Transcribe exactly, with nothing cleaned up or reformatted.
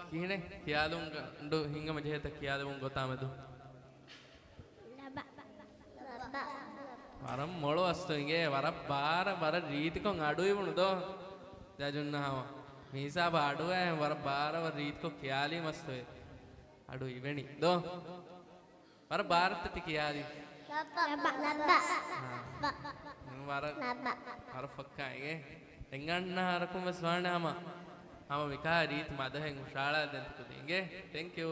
ކިހިނެއް ޚިޔާލުން ގަނޑު ހިނގަމަ ޖެހޭތަ ޚިޔާލުވުން ގޮތާމެދު؟ ވަރަށް މޮޅު އަސްތު އިނގޭ. ވަރަށް ބާރަށް ވަރަށް ރީތިކޮށް އަޑު އިވުނު ދޯ؟ ޖަޖުންނަށް ހަމަ މި ހިސާބަށް އަޑު އައި ވަރަށް ބާރަށް ވަރަށް ރީތިކޮށް ކިޔާލީމަ އަސްތު އަޑު އިވެނީ ދޯ؟ ވަރަށް ބާރަށް ތި ކިޔާލީ. ވަރަށް، ވަރަށް ފައްކާ އިނގޭ. ދެން އަންނަ ހަރަކުން ވެސް ވާނެ ހަމަ، ހަމަ މިކާ ރީތި މަދަހެއް ހުށައަޅާ ދެން ތިކުދިންގެ. ތެންކް ޔޫ.